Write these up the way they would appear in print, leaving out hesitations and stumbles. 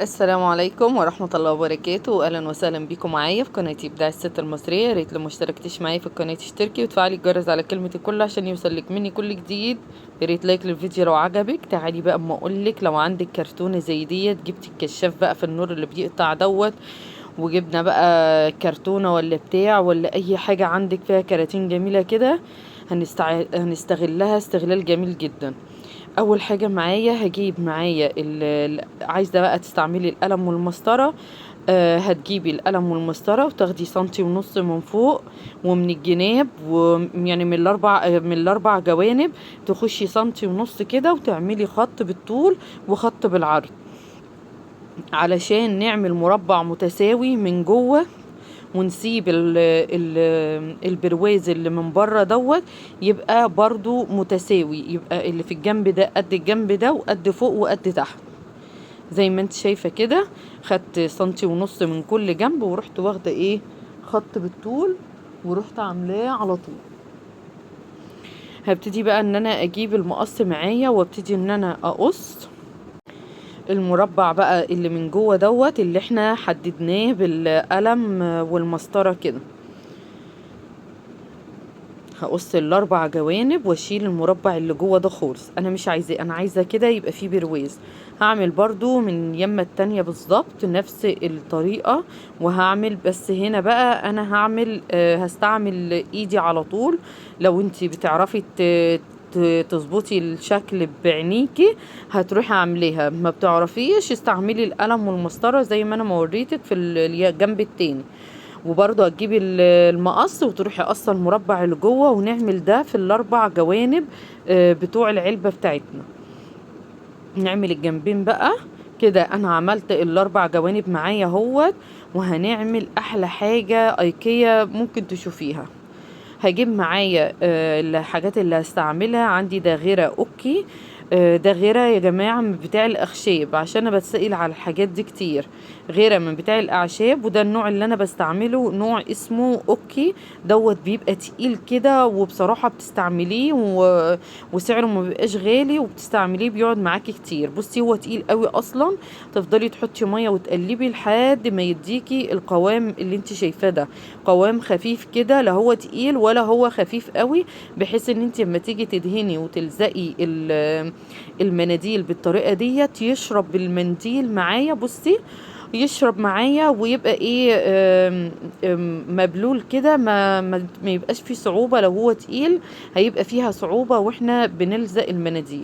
السلام عليكم ورحمة الله وبركاته. أهلا وسهلا بكم معايا في قناة إبداع الست المصرية. يا ريت لو مشتركتيش معايا في القناة تشتركي وتفعلي الجرس على كلمة الكل عشان يوصلك مني كل جديد. يا ريت like للفيديو لو عجبك. تعالي بقى اما اقولك، لو عندك كرتونة زي ديت، جبتي الكشاف بقى في النور اللي بيقطع دوت، وجبنا بقى كرتونة ولا بتاع ولا أي حاجة عندك فيها كراتين جميلة كده، هنستغلها استغلال جميل جدا. اول حاجة معايا هجيب معايا عايزه بقى تستعملي القلم والمسطره. هتجيبي القلم والمسطره وتاخدي سنتي ونص من فوق ومن الجناب، ويعني من الاربع جوانب تخشي سنتي ونص كده، وتعملي خط بالطول وخط بالعرض علشان نعمل مربع متساوي من جوه، ونسيب ال ال البرواز اللي من بره دوت يبقى برضو متساوي، يبقى اللي في الجنب ده قد الجنب ده وقد فوق وقد تحت زي ما انت شايفه كده. خدت سنتي ونص من كل جنب ورحت واخده ايه خط بالطول ورحت عاملاه على طول. هبتدي بقى ان انا اجيب المقص معايا وابتدي ان انا اقص المربع بقى اللي من جوه دوت اللي احنا حددناه بالقلم والمسطره كده. هقص الاربع جوانب واشيل المربع اللي جوه ده خالص، انا مش عايزاه، انا عايزه كده يبقى فيه برواز. هعمل برضو من يمه التانية بالظبط نفس الطريقة، وهعمل بس هنا بقى انا هعمل هستعمل ايدي على طول. لو انتي بتعرفي تظبطي الشكل بعينيكي هتروحي عامليها، ما بتعرفيش استعملي القلم والمسطره زي ما انا ما وريتك في الجنب التاني. وبرضه هتجيبي المقص وتروحي قصة المربع اللي جوه، ونعمل ده في الاربع جوانب بتوع العلبة بتاعتنا. نعمل الجنبين بقى كده. انا عملت الاربع جوانب معايا اهوت، وهنعمل احلى حاجة ايكيا ممكن تشوفيها. هجيب معايا الحاجات اللي هستعملها. عندي داغرة اوكي، داغرة يا جماعة من بتاع الأخشاب، عشان أنا بتسأل على الحاجات دي كتير. غيرة من بتاع الأعشاب، وده النوع اللي أنا بستعمله، نوع اسمه أوكي دوت، بيبقى تقيل كده وبصراحة بتستعمليه وسعره ما بيبقاش غالي، وبتستعمليه بيقعد معاكي كتير. بصي هو تقيل قوي أصلا، تفضلي تحطي مية وتقلبي لحد ما يديكي القوام اللي انت شايفاه ده، قوام خفيف كده، لا هو تقيل ولا هو خفيف قوي، بحيث ان انت لما تيجي تدهني وتلزقي المناديل بالطريقة ديت يشرب المنديل معايا. بصي يشرب معايا ويبقى ايه آم، آم، مبلول كده، ما يبقاش فيه صعوبة. لو هو تقيل هيبقى فيها صعوبة واحنا بنلزق المناديل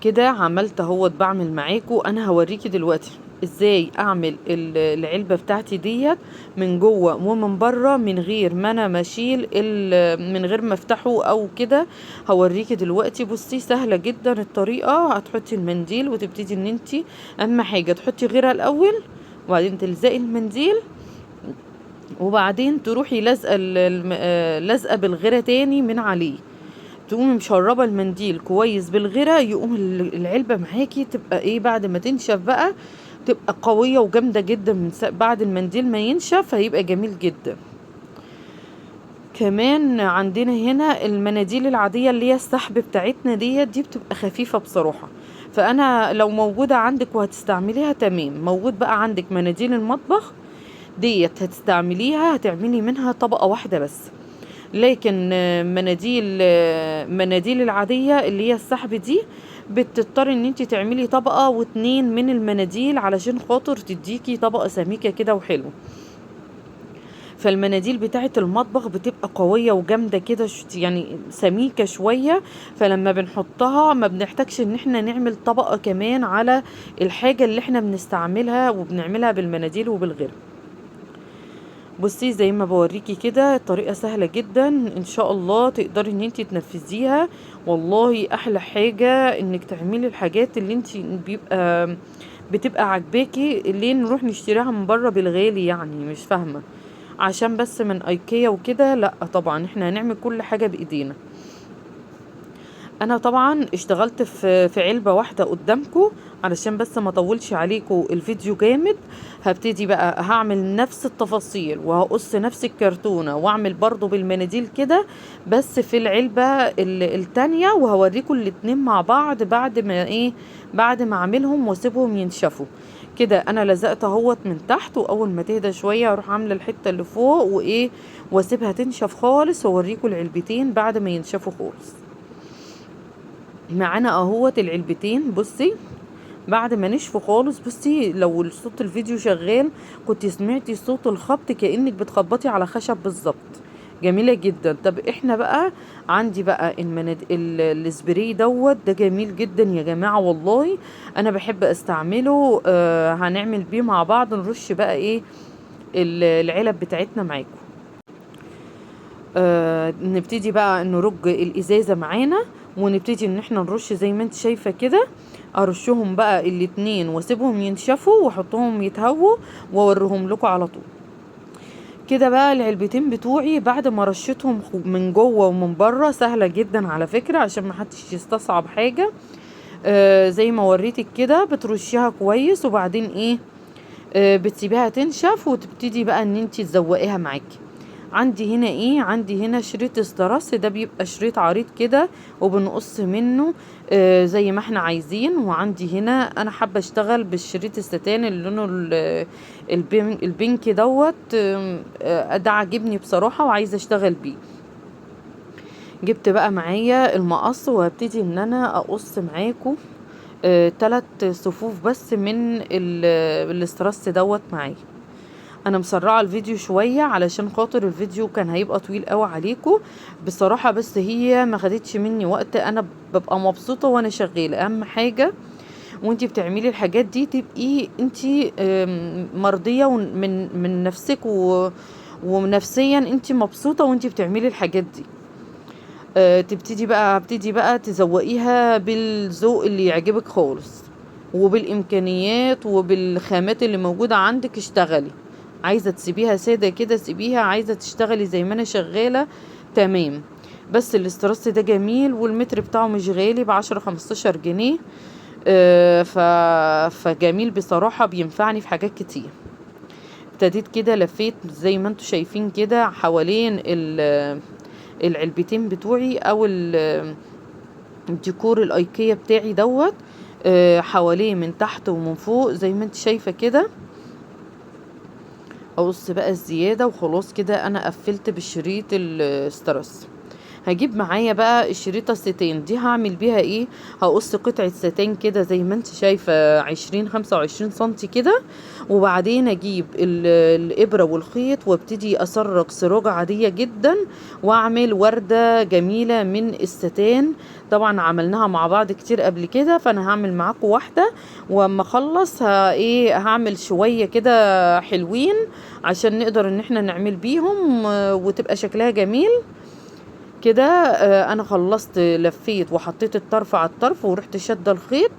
كده. عملت اهوت، بعمل معاكم. انا هوريكي دلوقتي ازاي اعمل العلبة بتاعتي ديت من جوه ومن بره من غير ما انا ماشيل من غير ما افتحه او كده. هوريكي دلوقتي. بصي سهلة جدا الطريقة. هتحطي المنديل وتبتدي ان انتي اهم حاجة تحطي غيرها الاول، وبعدين تلزقي المنديل، وبعدين تروحي لازقه لازقه بالغيره تاني من عليه. تقومي مشربه المنديل كويس بالغيره، يقوم العلبة معاكي تبقى ايه بعد ما تنشف بقى، تبقى قوية وجامده جدا. من بعد المنديل ما ينشف هيبقى جميل جدا. كمان عندنا هنا المناديل العادية اللي هي السحب بتاعتنا ديت، دي بتبقى خفيفة بصراحة، فانا لو موجودة عندك وهتستعمليها تمام. موجود بقى عندك مناديل المطبخ ديت هتستعمليها، هتعملي منها طبقه واحدة بس. لكن مناديل العادية اللي هي السحب دي بتضطري ان انت تعملي طبقة واتنين من المناديل علشان خاطر تديكي طبقة سميكة كده وحلوة. فالمناديل بتاعة المطبخ بتبقى قوية وجامدة كده، يعني سميكة شوية، فلما بنحطها ما بنحتاجش ان احنا نعمل طبقة كمان على الحاجة اللي احنا بنستعملها وبنعملها بالمناديل وبالغيرها. بصي زي ما بوريكي كده الطريقة سهلة جدا، ان شاء الله تقدري ان انتي تنفذيها. والله احلى حاجة انك تعملي الحاجات اللي انتي بتبقى عاجباكي، ليه نروح نشتريها من بره بالغالي؟ مش فاهمة، عشان بس من ايكيا وكده؟ لا طبعا احنا هنعمل كل حاجة بايدينا. انا طبعا اشتغلت في علبة واحدة قدامكم علشان بس ما اطولش عليكم الفيديو جامد. هبتدي بقى هعمل نفس التفاصيل وهقص نفس الكرتونة واعمل برضو بالمناديل كده بس في العلبة التانية، وهوريكم الاتنين مع بعض بعد ما ايه، بعد ما اعملهم واسيبهم ينشفوا كده. انا لزقت اهوت من تحت، واول ما تهدى شوية اروح عاملة الحتة اللي فوق وايه، واسيبها تنشف خالص، واوريكم العلبتين بعد ما ينشفوا خالص. معانا اهوت العلبتين. بصي بعد ما نشفوا خالص، بصي لو صوت الفيديو شغال كنت سمعتي صوت الخبط كأنك بتخبطي على خشب بالظبط. جميلة جدا. طب احنا بقى عندي بقى السبراي دوت، ده جميل جدا يا جماعة والله، انا بحب استعمله. هنعمل بيه مع بعض، نرش بقى ايه العلب بتاعتنا معاكم. نبتدي بقى نرج الازازة معانا، ونبتدي ان احنا نرش زي ما انت شايفة كده. ارشهم بقى الاتنين واسيبهم ينشفوا واحطهم يتهووا واوريهم لكم على طول كده. بقى العلبتين بتوعي بعد ما رشيتهم من جوه ومن بره، سهلة جدا على فكرة عشان ما حدش يستصعب حاجة. زي ما وريتك كده بترشيها كويس، وبعدين ايه، بتسيبيها تنشف وتبتدي بقى ان انت تزوقيها معاكي. عندي هنا ايه، عندي هنا شريط استرس، ده بيبقى شريط عريض كده وبنقص منه زي ما احنا عايزين. وعندي هنا انا حابة اشتغل بالشريط الستان اللي لونه البينك دوت، ده عاجبني بصراحة وعايزه اشتغل بيه. جبت بقى معايا المقص وهبتدي ان انا اقص معاكم 3 صفوف بس من الاسترس دوت معايا. انا مسرعة الفيديو شوية علشان خاطر الفيديو كان هيبقى طويل قوي عليكم بصراحة، بس هي ما خدتش مني وقت. انا ببقى مبسوطة وانا شغالة. اهم حاجة وانتي بتعملي الحاجات دي تبقي انتي، مرضية من نفسك ونفسيا انتي مبسوطة وانتي بتعملي الحاجات دي. ابتدي بقى تزوقيها بالذوق اللي يعجبك خالص، وبالامكانيات وبالخامات اللي موجودة عندك اشتغلي. عايزة تسيبيها سادة كده سيبيها، عايزة تشتغلي زي ما انا شغالة تمام. بس الاسترس ده جميل، والمتر بتاعه مش غالي، بعشرة خمستاشر جنيه. فجميل بصراحة، بينفعني في حاجات كتير. ابتديت كده لفيت زي ما انتوا شايفين كده حوالين العلبتين بتوعي او الديكور الايكيا بتاعي دوت، حواليه من تحت ومن فوق زي ما انت شايفة كده. اقص بقى الزيادة وخلاص كده انا قفلت بالشريط الاسترس. هجيب معايا بقى الشريطة الستان دي، هعمل بيها ايه؟ هقص قطعة ستان كده زي ما انت شايفة 20 25 سنتي كده، وبعدين اجيب الابرة والخيط وابتدي اسرج سراجة عادية جدا واعمل وردة جميلة من الستان. طبعا عملناها مع بعض كتير قبل كده، فانا هعمل معاكم واحدة، واما اخلص هعمل شوية كده حلوين عشان نقدر ان احنا نعمل بيهم، وتبقى شكلها جميل كده. انا خلصت لفيت وحطيت الطرف على الطرف ورحت شاده الخيط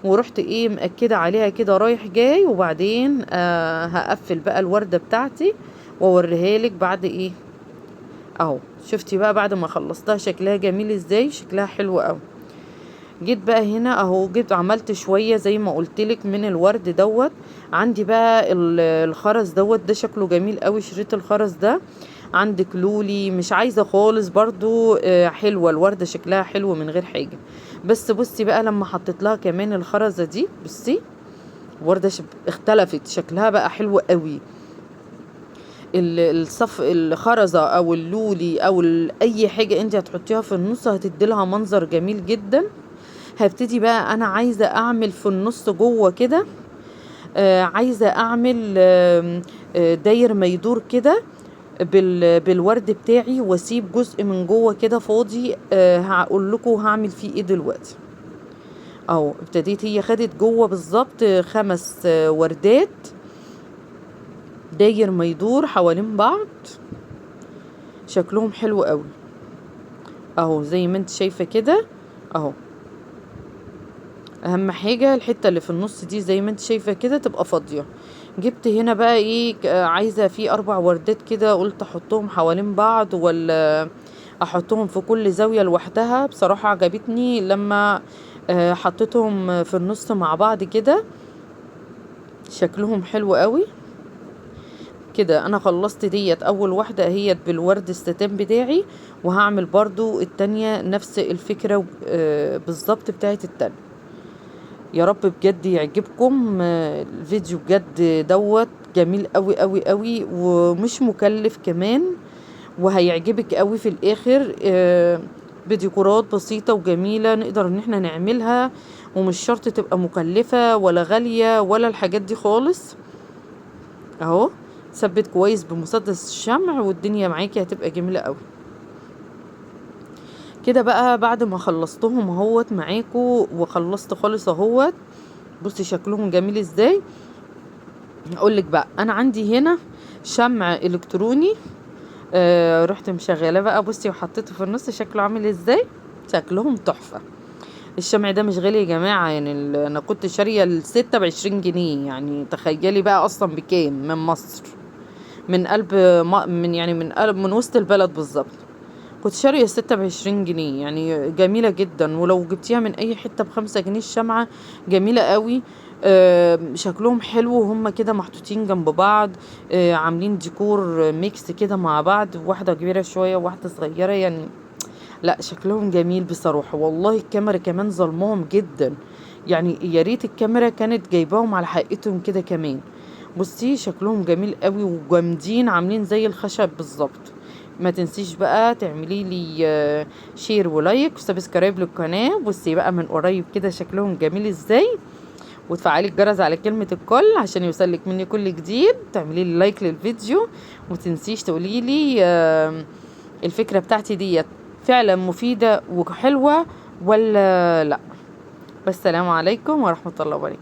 ورحت مأكده عليها كده رايح جاي، وبعدين هقفل بقى الورده بتاعتي واوريها لك بعد ايه. اهو شفتي بقى بعد ما خلصتها شكلها جميل ازاي، شكلها حلو قوي. جيت بقى هنا اهو، جيت عملت شوية زي ما قلت لك من الورد دوت. عندي بقى الخرز دوت، ده شكله جميل قوي شريط الخرز ده. عندك لولي مش عايزه خالص برضو، حلوة الورده شكلها حلو من غير حاجة. بس بصي بقى لما حطيت لها كمان الخرزه دي، بصي الورده اختلفت شكلها بقى حلو قوي. الصف الخرزه او اللولي او اي حاجة انت هتحطيها في النص هتدي لها منظر جميل جدا. هبتدي بقى انا عايزه اعمل في النص جوه كده، عايزه اعمل، داير ما يدور كده بالورد بتاعي، واسيب جزء من جوه كده فاضي. هقول لكم هعمل فيه ايه دلوقتي. اهو ابتديت، هي خدت جوه بالظبط 5 وردات داير ما يدور حوالين بعض، شكلهم حلو قوي اهو زي ما انت شايفه كده اهو. اهم حاجة الحتة اللي في النص دي زي ما انت شايفه كده تبقى فاضية. جبت هنا بقى ايه، عايزه في 4 وردات كده، قلت احطهم حوالين بعض ولا احطهم في كل زاوية لوحدها. بصراحة عجبتني لما حطيتهم في النص مع بعض كده، شكلهم حلو قوي كده. انا خلصت ديت اول واحدة اهيت بالورد الستان بتاعي، وهعمل برضو التانية نفس الفكرة بالظبط بتاعت التانية. يا رب بجد يعجبكم الفيديو بجد دوت جميل قوي قوي قوي، ومش مكلف كمان، وهيعجبك قوي في الاخر. بديكورات بسيطة وجميلة نقدر ان احنا نعملها، ومش شرط تبقى مكلفة ولا غالية ولا الحاجات دي خالص. اهو ثبت كويس بمسدس الشمع والدنيا معاكي هتبقى جميلة قوي كده. بقى بعد ما خلصتهم اهوت معاكو وخلصت خالص اهوت، بصي شكلهم جميل ازاي. اقولك بقى انا عندي هنا شمع الكتروني، رحت مشغلاه بقى بصي وحطيته في النص، شكله عامل ازاي، شكلهم تحفة. الشمع ده مش غالي يا جماعة، يعني انا كنت شارية الستة بعشرين جنيه، يعني تخيلي بقى اصلا بكام من مصر، من قلب من يعني من قلب من وسط البلد بالظبط. كنت شارية الستة بعشرين جنيه، يعني جميلة جدا. ولو جبتيها من اي حتة ب5 جنيه الشمعة جميلة قوي. شكلهم حلو وهم كده محطوطين جنب بعض، عاملين ديكور mix كده مع بعض، واحدة كبيرة شوية وواحدة صغيرة، يعني لا شكلهم جميل بصراحة. والله الكاميرا كمان ظلمهم جدا، يعني يا ريت الكاميرا كانت جايباهم على حقيقتهم كده كمان. بصي شكلهم جميل قوي وجامدين، عاملين زي الخشب بالظبط. ما تنسيش بقى تعملي لي share و like و subscribe للقناة. بصي بقى من قريب كده شكلهم جميل ازاي، وتفعلي الجرس على كلمة الكل عشان يوصلك مني كل جديد. تعملي لي like للفيديو، ومتنسيش تقولي لي الفكرة بتاعتي ديت فعلا مفيدة وحلوة ولا لا. والسلام عليكم ورحمة الله وبركاته.